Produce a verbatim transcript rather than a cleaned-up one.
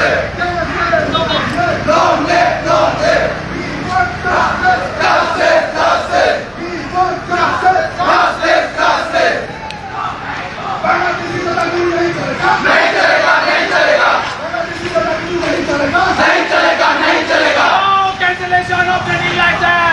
live! K S A long live! Long live, long live! We want justice! Justice, justice! We want justice! Justice, justice! Bangladeshi का नहीं चलेगा! नहीं चलेगा, नहीं चलेगा! बांग्लादेशी का नहीं चलेगा! नहीं चलेगा, नहीं चलेगा! No cancellation of trading license!